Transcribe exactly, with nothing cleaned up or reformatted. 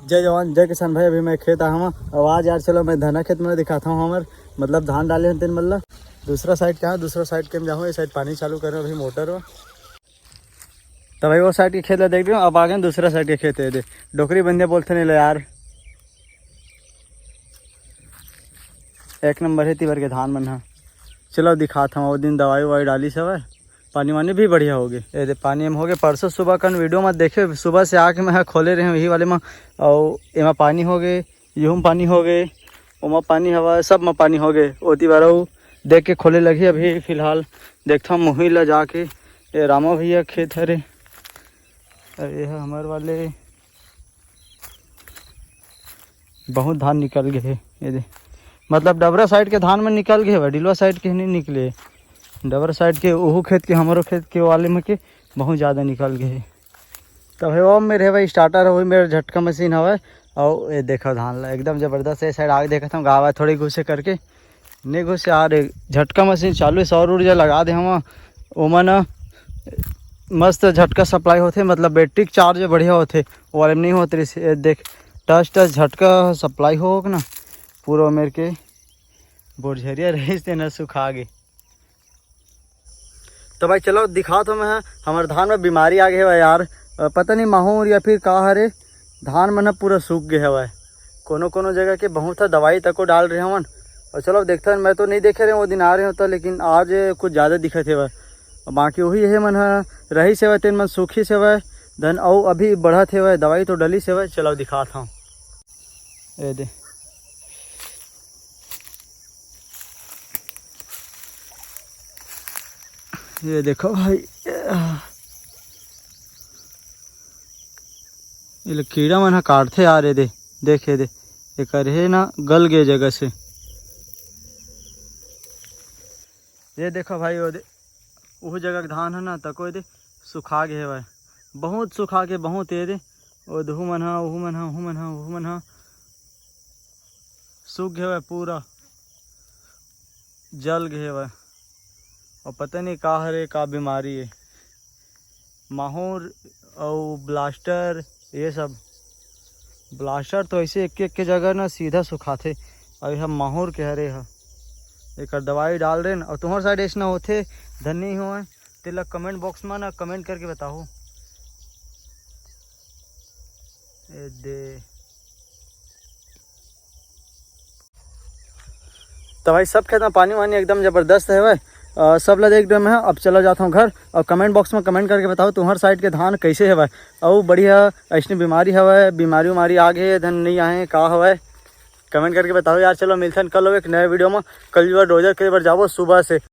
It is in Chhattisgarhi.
जय जवान, जय किसान भाई। अभी मैं खेत आया हूँ, और आज यार चलो मैं धना खेत में दिखाता हूँ हमर, मतलब धान डाले हैं तीन मल्ला। दूसरा साइड क्या है, दूसरा साइड के में जाऊँ, ये साइड पानी चालू करें अभी मोटर में। तो भाई वो साइड के खेत ला देख रहे हो, अब आगे दूसरा साइड के खेत है। दे डोकरी बंदे बोलते नहीं ले यार, एक नंबर है तिबर के धान मन ह। चलो दिखात हूँ, वो दिन दवाई ववाई डाली सब है, पानी वानी भी बढ़िया हो गए। ये दे पानी हम हो गए परसों सुबह कन वीडियो में देखे, सुबह से आके मैं खोले रहे वही वाले में, और एमा पानी हो गए, यूं पानी हो गए, ओमा पानी हवा, सब में पानी हो गए। ओती बार अउ देख के खोले लगी। अभी फिलहाल देखता हूँ मुही ला जाके। ये रामा भैया खेत हरे, अरे ये हमार वाले बहुत धान निकल गए हे। ये दे, मतलब डबरा साइड के धान में निकल गए हे, डिलवा साइड के नहीं निकले। डबरा साइड के ओहू खेत के, हमारो खेत के वाले में के बहुत ज़्यादा निकल गए हे। तब हे वो मेरे भाई स्टार्टर हो, मेरा झटका मशीन हवे। और ये देखो धान ला एकदम जबरदस्त है। साइड आगे देखा था गावा थोड़ी घुसे करके, नहीं घुसे आ रहे। झटका मशीन चालू है, सौर ऊर्जा लगा दे हम। ओमा ना मस्त झटका सप्लाई होथे, मतलब बैटरी के चार्ज बढ़िया होथे। वो वाले में नहीं होते रहिस। ये देख, टच टच झटका सप्लाई हो ना, पूरा मेर के बोरझरिया रहिस ते ना सुखा गे। तो भाई चलो दिखा तो मैं, हमारे धान में बीमारी आ गई है यार। अ, पता नहीं माहौर या फिर का हरे, धान मन ह पूरा सूख गए हवय। कोनो कोनो जगह के बहुत ह दवाई तको डाल रहे हवन। और चलो देखते हैं, मैं तो नहीं देखे रहे वो दिन आ रहे होता, लेकिन आज कुछ ज़्यादा दिखत हवय। बाकी वही है मन ह रही सेवय, तेन मन सूखी सेवय, धन अउ अभी बढ़त हेवय, दवाई तो डली सेवय। चलो दिखात हूँ, ये दे, ये देखो भाई, ये ले कीड़ा मन ह काटथे यार। ये दे, देख ये दे, एकर हे ना गल गए जगह से। ये देखो भाई, वो दे, वो जगह के धान है ना, तको ये दे सुखा गए हवय, बहुत सुखा के, बहुत। ये दे, वो दहू मन हा, ओहू मन हा, ओहू मन हा, ओहू मन हा सूख गए हवय पूरा, जल गए हवय। और पता नहीं का हरे, का बीमारी है। माहौर अउ ब्लास्टर, ये सब। ब्लास्टर तो ऐसे एक एक के जगह ना सीधा सुखाथे। अउ ये ह माहौर के हरे ह, एकर दवाई डाल रहे न। और तुम्हार साइड ऐसना होथे धन नहीं होय, तेला कमेंट बॉक्स में ना कमेंट करके बताओ। ए दे। तो भाई सब खेत में पानी वानी एकदम जबरदस्त हवय। अ, सब ला देख डरे मैं अब चला जाता हूँ घर। और कमेंट बॉक्स में कमेंट करके बताओ तुम्हार साइड के धान कैसे हवय, और बढ़िया ऐसने बीमारी हवय, बीमारी उमारी आ गए, धन नहीं आए, का हवय, कमेंट करके बताओ यार। चलो मिलथन कल एक नए वीडियो में। कल जो है डोजर के बर जाबो सुबह से।